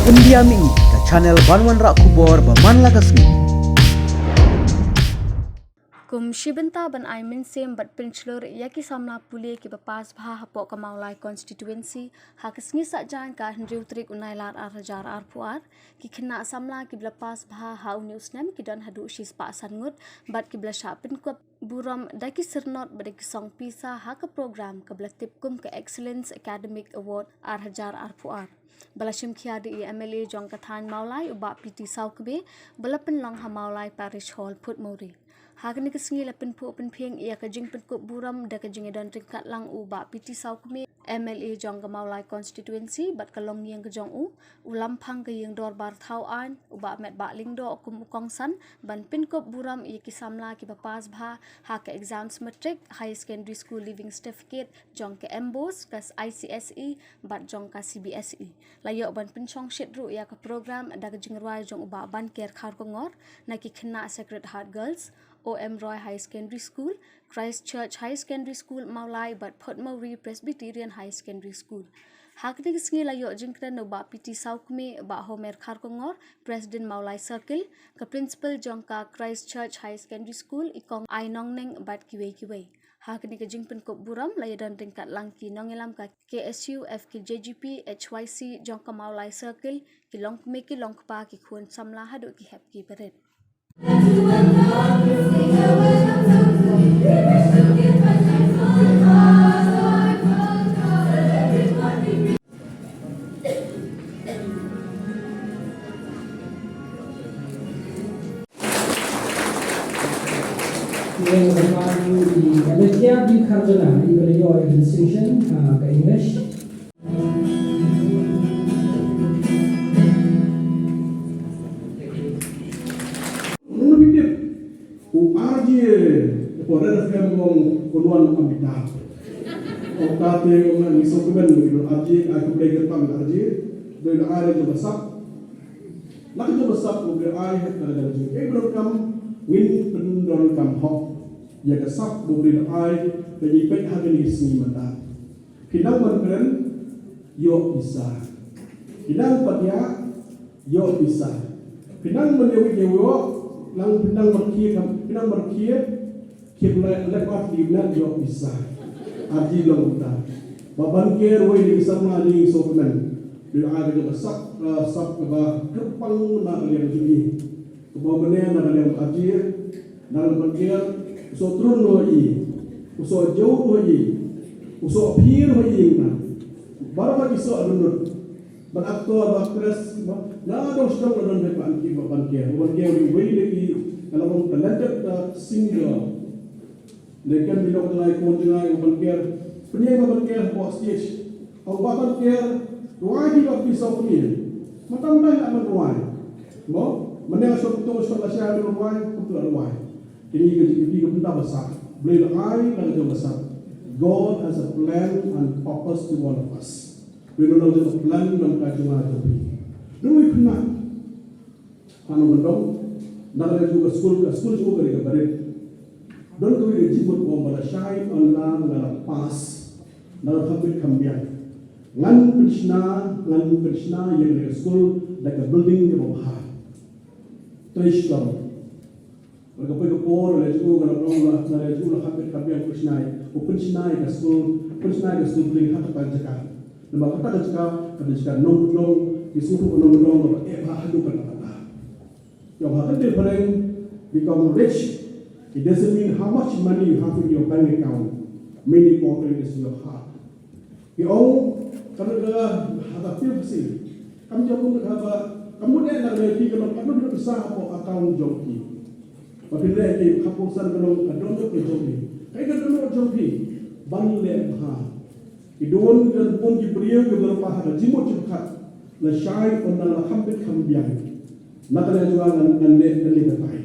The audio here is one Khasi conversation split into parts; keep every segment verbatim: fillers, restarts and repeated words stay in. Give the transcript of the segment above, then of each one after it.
India Mini, ka channel ban wanrah khubor ba man la ka sngi. Kum shi bynta ban ai mynsiem bad pynshlur ïa ki samla pule kiba pass bha hapoh ka Mawlai constituency, ha ka sngi Saitjaiñ ka hynriew tarik u Nailar ar hajar arphew ar, ki khynnah samla kiba la pass bha ha une u snem ki don haduh shispah san ngut bad kiba la shah pynkup burom da ki syrnod bad da ki song pisa ha ka program kaba la tip kum ka Excellence Academic Award ar hajar arphew ar, ba la shim khia da i MLA jong ka thaiñ Mawlai, u Bah P T Sawkmie, ba la pynlong ha Mawlai Parish Hall, Portmowri. Ha kane ka sngi la pynphuh pynphieng ïa ka jingpynkup burom da ka jingïadon ryngkat lang u Bah P T Sawkmie, MLA jong ka Mawlai constituency, bad ka longïing ka jong u, u Lamphang ka ïing dorbar thaw aiñ, u Bah Metbah Lyngdoh kum u kongsan, ban pynkup burom ïa ki samla kiba pass bha ha ka exams matric, higher secondary school leaving certificate jong ka MBOSE, ka ICSE bad jong ka CBSE. La ïoh ban pynshongshit ruh ïa ka program da ka jingrwai jong u Bah Banker Kharkongor na ki khynnah Sacred Heart Girls, O M Roy Higher Secondary School, Christ Church Higher Secondary School Mawlai bad Portmowri Presbyterian Higher Secondary School. Ha kane ka sngi la ïoh jingkren na u Bah P T Sawkmie, Bah Homer Kharkongor, President Mawlai Circle, ka Principal jong ka Christ Church Higher Secondary School, i Kong Ai Nongneng bad kiwei kiwei. Ha kane ka jingpynkup burom la ïadon ryngkat lang ki nongïalam ka KSU, FKJGP, HYC jong ka Mawlai Circle, ki longkmie ki longkpa, ki khun samla haduh ki hep ki barit. Ïa ka Alexia B Kharjana, i ba la ïoh ïa ka distinction, ah, ka English. Ngi pynbit u R J ko Red F M, u Wan Amitabh. Ong kata te ong ngi sngewkmen ïa u R J, ai khublei kyrpang R J. Dei na ai jong ka sap. Na ka jong ka sap u dei ai ha ka dang jong. Ei, ba donkam ngin pyndonkam hok ïa ka sap ba u dei ai ba ngi peit ha kane ka sngi mynta. Phi nang ban kren, ïoh pisa. Phi nang ban ïa, ïoh pisa. Phi nang ban ïa wit ïa wok, nang phi nang ban khie, phi nang ban khie, khie ban leh, leh pat khie ban ïoh pisa. Arji long ta. Ba ban ker wei ni samla ni so kmen. Dei ai ka sap, eh, sap kaba kyrpang na ka liang jong ngi. Kaba mynne na ka liang Arji, na ka liang Arji, u soh trun noh i, u soh jew noh i, u soh phi noh i na. Baroh ki soh dun dun. Ban aktor, ban actress, ba, na dong sdang na don ban ki, ban ki, ban ki, wei de ki, ka la long talented, uh, singer. Lehkai bilong lai ko jngai u Banker. Pynïeng u Banker hapoh stage. Ong ba Banker, rwai ki ba pisa pynïeng. Mynta mynta ïa ban rwai. Mo, mynne shong tu shong la shai ban rwai, kumtu rwai. Kini ka jingkyrpad ka bynta ba sah. Blei la ai la ka jong ba sah. God has a plan and purpose to all of us. Blei la jong ka plan na ka jong nga jong phi. Dei phi na. Hano ban dong, na ka ju ka skul, ka skul ju ka ri ka barit. Don kawei ka jingmut ong ba la shai, ong la, la pass, na ka kham bit kham biang. Ngan pynshna, ngan pynshna ïa ka skul da ka building kaba bha. Trei shlong. Bad ka poi ka por, la ju ka la ong la, la ju la kham bit kham biang pynshna. U pynshna ïa ka skul, pynshna ïa ka skul building ha kata ka jaka. Namar kata ka jaka, kata ka jaka nongkyndong, ki sngewthuh nongkyndong kaba eh bha haduh katta katta. Ïa, ha ka kyrteng phareng, become rich, it doesn't mean how much money you have in your bank account. Main important is your heart. Ki ong, ka la ka, ha ka pil pasi. Kam jong ka ba, kam mut eh na ka ki ka long, kam mut ka sa hapoh account jong ki. Ba phi leh ki, ka pyrsan ka long, ka dohnud ka jong ki. Kaei ka dohnud jong ki, ban leh bha. Ki don, ki don bun ki briew, ki don pa ha ka jingmut jingpyrkhat. La shai, ong na la kham bit kham biang. Na ka liang jong nga ngan, ngan leh, ngan leh batai.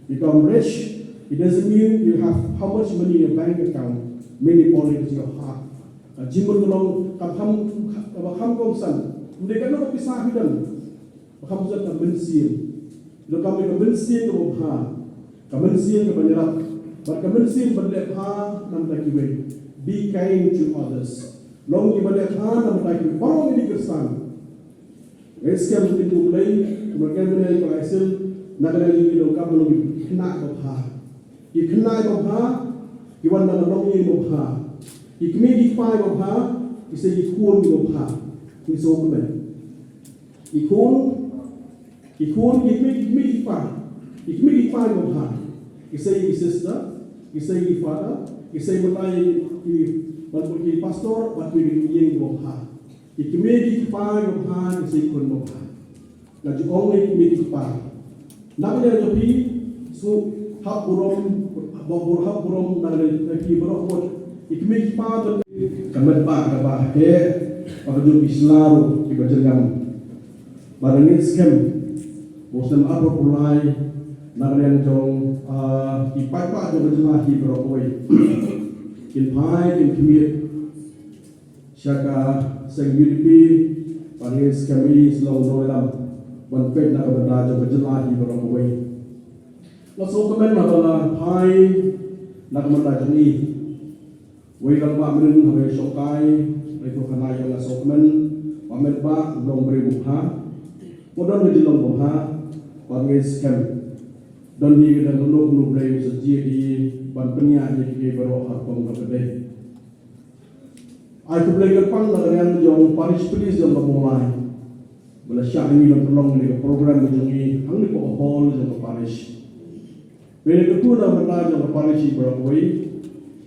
Become rich, it doesn't mean you have how much money in your bank account. Main important is your heart. Ka jingmut ka long, ka kham, ka kham kongsan. Ym dei kano ka pisa phi don. Ba kham jot ka mynsiem. Lada ka mut ka mynsiem kaba bha. Ka mynsiem kaba ïarap. Bad ka mynsiem ban leh bha na ka bynta kiwei. Be kind to others. Long kiba leh bha na ka bynta kiwei. Baroh ngi dei kyrsan. Ngi skhem ïa u Blei, kumba ka mynta ka lai sien, na ka liang jong ngi donkam ban long ki khynnah babha. Ki khynnah babha, ki wan na ka longïing babha. Ki kmie ki kpa babha, ki sei ki khun babha. Ngi sngewkmen. Ki khun, ki khun, ki kmie, ki kmie ki kpa. Ki kmie ki kpa babha. Ki sei ki sister, ki sei ki father, ki sei mynta ki, ki, ki pastor, bad ki ïing babha. Ki kmie ki kpa babha, ki sei khun babha. Nga ju ong ïa ki kmie ki kpa. Na ka liang jong phi, sngewhap burom, hap burom, hap burom, na ka liang jong phi baroh. Ki kmie ki kpa, ka met ba, kaba heh, ba ka jong ki sla ruh, kiba jyrngam. Ba nga ngeit skhem, ba u snem arphew arphew lai, na ka liang jong, ah, ki paidbah jong ka jylla hi baroh kawei. Kin phai, kin khmih sha ka seng U D P, ba nga ngeit skhem i sla u nongïalam ban peit na ka bynta jong ka jylla hi baroh kawei. Nga sngewkmen haba la phai na ka bynta jong i. Wei rangbah mynnin haba i shongkai, wei tu khana ïa nga sngewkmen, ba met ba u long briew babha, u don ka jinglong babha, ba nga ngeit skhem. Don hi ka dang ka lok nu Blei u sa jied i ban pynïaid ïa kiei baroh ha rukom kaba dei. Ai khublei kyrpang na ka liang jong parish police jong ka Mawlai. Ba la shah ïa ngi ban pynlong ïa ka program jong ngi hangne ha ka hall jong ka parish. Ba ïa ka tu na ka bynta jong ka parish baroh kawei.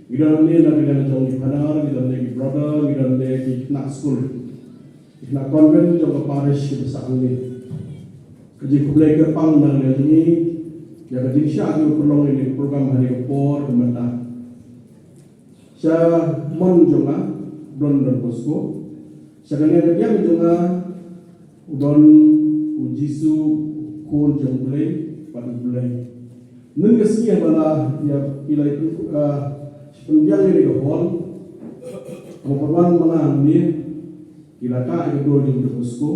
Ngi don hangne na ka liang jong ki father, ngi don hangne ki brother, ngi don hangne ki khynnah skul, ki khynnah convent jong ka parish kiba sah hangne. Ka jingkhublei kyrpang na ka liang jong ngi ïa ka jingshah jong ka pynlong ïa ka program hangne ka por ka mynta. Sha mon jong nga, don Don Bosco. Sha ka liang ka diang jong nga, u don u Jisu, u Khun jong U Blei, bad U Blei. Ynnin ka sngi haba la ïa, ki la ïa, ah, pynbiang ïa ka hall. Haba pynwan ma nga hangne, ki la kah ïa ka dur jong Don Bosco,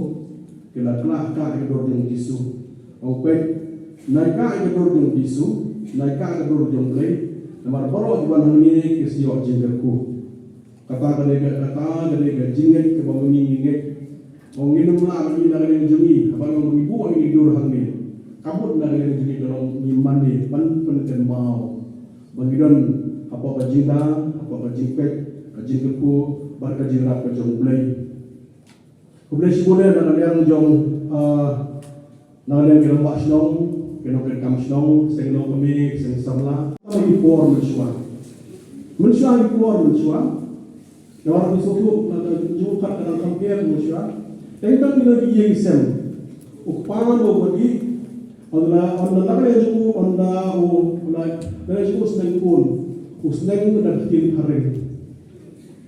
ki la klah kah ïa ka dur jong Jisu. Ong peit, nai kah ïa ka dur jong Jisu, nai kah ïa ka dur jong Blei, namar baroh kiba wan hangne ki sa ïoh jingkyrkhu. Kata ka dei ka, kata ka dei ka jingngeit kaba ma ngi ngi ngeit. Ong ngin ym lah ban ïoh na ka liang jong ngi, haba long ba ngi buh ïa ka dur hangne. Ka mut na ka liang jong ngi ka long ngi mane ban pynkynmaw ba ngi don hapoh ka jingdang, hapoh ka jingpeit, ka jingkyrkhu, bad ka jingïarap ka jong U Blei. Khublei shibun na ka liang jong, ah, na ka liang ki rangbah shnong, ki nongtrei kam shnong, seng longkmie, seng samla. Tang ki por mynshuwa. Mynshuwa ki por mynshuwa. Namar ki sngewthuh, na ka jingmut ka dang kham pher mynshuwa. Tang tang ki nong ki ïing sem. U kpa u ba ki, ynda, ynda na ka liang jong u, ynda u, ynda na ka liang jong u sneng khun. U sneng da ka ktien phareng.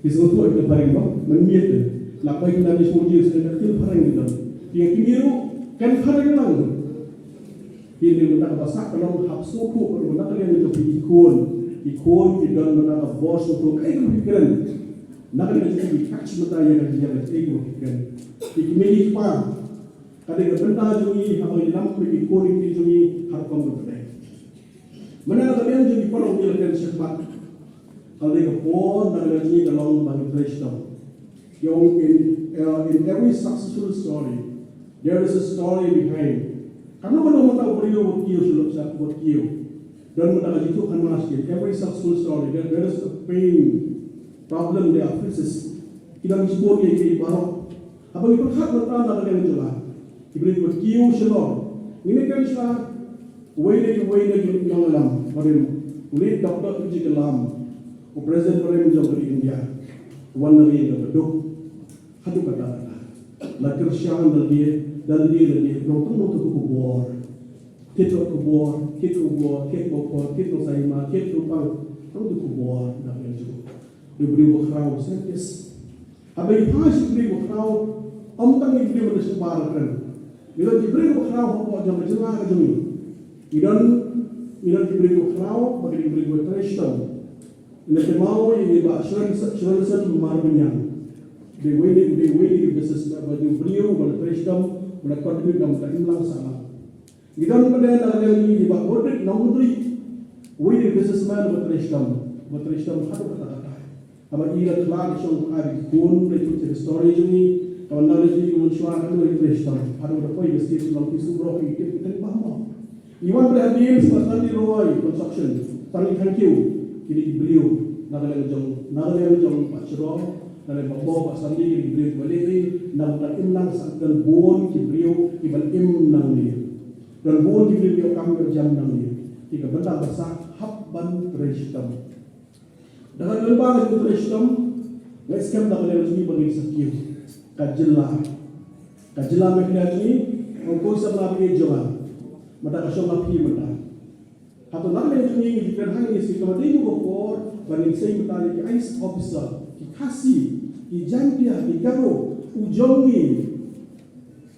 Ki sngewthuh ïa ka phareng ba mynmiet te. La poi ki nang ïa sngewthuh ïa ka phareng ki don. Ïa kine ruh kan phareng lang. Kine ruh mynta kaba sah ka long hap sngewthuh ka long na ka liang jong ki khun. Ki khun ki don mynta ka bor sngewthuh kaei kaba ki kren. Na ka liang jong ki kach mynta ïa ka ïa kaei kaba ki kren. Ki kmie ki kpa. Ka dei ka bynta jong ngi haba ngi ïalam ïa ki khun ki kmie jong ngi ha rukom kaba dei. Mynta na ka liang jong ki paralok ngi la kren shakhmat. Ka dei ka por na ka liang jong ngi ka long ba ngi trei shitom. Ïa u in, uh, in every successful story, there is a story behind. Kano kano mynta u briew u kiew sha lok sha u kiew. Don mynta ka jingthoh kane shi, every successful story, there, there is a pain, problem, there are faces. Ki dang shibun ïa ki baroh. Haba ngi pyrkhat mynta na ka liang jong nga, ki briew kiba kiew shalor. Ngin ïa kren sha uwei na uwei na ki nongïalam barim, u late Doctor A P J Kalam, u President barim jong ka ri India, u wan na ri India ba duk. Haduh katta katta. La kyrshan da lade, da lade, lade, nongtang nongtang ka khubor. Thied ka khubor, thied ka khubor, thied ka khubor, thied ka saima, thied ka pang, nongtang ka khubor, da ka jong. Dei u briew bakhraw, scientist. Haba ngi phai sha u briew bakhraw, ym tang u briew ba da shynrang kren. Ngi don u briew bakhraw hapoh jong ka jylla ka jong ngi. Ngi don, ngi don u briew bakhraw, ba ka dei u briew ba trei shitom. Ngi kynmaw ïa i Bah Shri, Shri Marbaniang. Dei uwei na, dei uwei na ki businessman ba dei u briew ba la trei shitom, ba la contribute na ka imlang sahlang. Ngi don pat na ka liang jong ngi i Bah Roderick Nongmynrih. Uwei na ki businessman ba trei shitom, ba trei shitom haduh katta katta. Haba i la khlad i shong khlad i khun, la ïathuh ïa ka story jong i. Ka wan na lei jong ngi mynshuwa ka dei trei shitom. Haduh da poi ka stage long ki sumrok ki tip ki teng ba mo. Ngi wan pynleh hadien sha Stanley Roy Construction. Stanley, thank you. Kine ki briew na ka liang jong, na ka liang jong Bah Shyrwai, na ka liang Bah Mo, Bah Stanley, kine ki briew kiba leh ri, na ka liang im nang sa, don bun ki briew kiba im nang ne. Don bun ki briew kiba kam kiba jam nang ne. Ki ka bynta ba sah hap ban trei shitom. Da ka lyngba ka jingtrei shitom, nga skhem na ka liang jong ngi ba ngin sa kiew. Ka jylla, ka jylla Meghalaya jong ngi, ong ko samla phi jong nga. Mynta ka shong la phi mynta. Hato na ka liang jong ngi ngi kren hangne shi, ka dei mo ka por ba ngin sei mynta ïa ki I A S officer, ki Khasi, ki Jaintia, ki Garo, u jong ngi.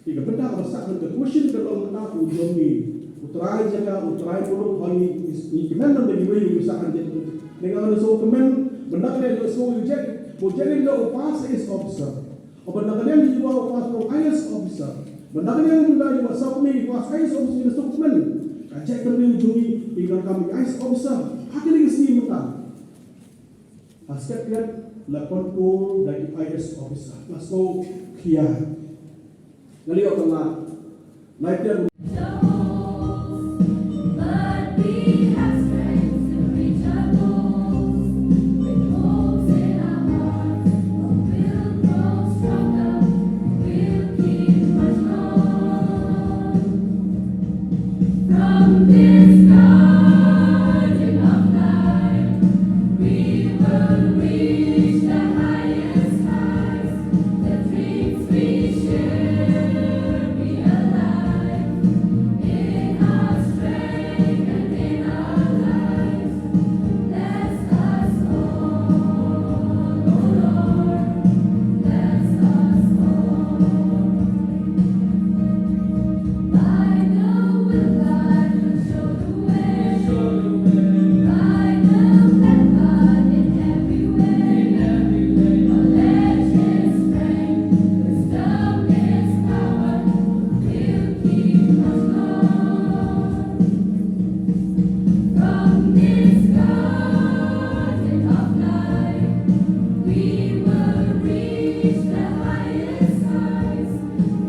Te ka bynta kaba sah, ka question ka long mynta, u jong ngi, u trai jaka, u trai muluk, ba ngi, ngi kmen nang da kiwei u sah hangne. Te nga sngew kmen, bynta ka dei ka sngew u Jack, u Jack u pass I A S officer. Haba na ka liang jong u pass from I A S officer, haba na ka liang jong u Bah Sawkmie u pass I A S officer, ngi sngew kmen. Ka Jack ka dei u jong ngi, ngi donkam I A S officer. Ha kane ka sngi mynta. Ha Secretariat la control da ki I A S officer. Nga sngew khia. Nga la ïoh tang la. Lai tiar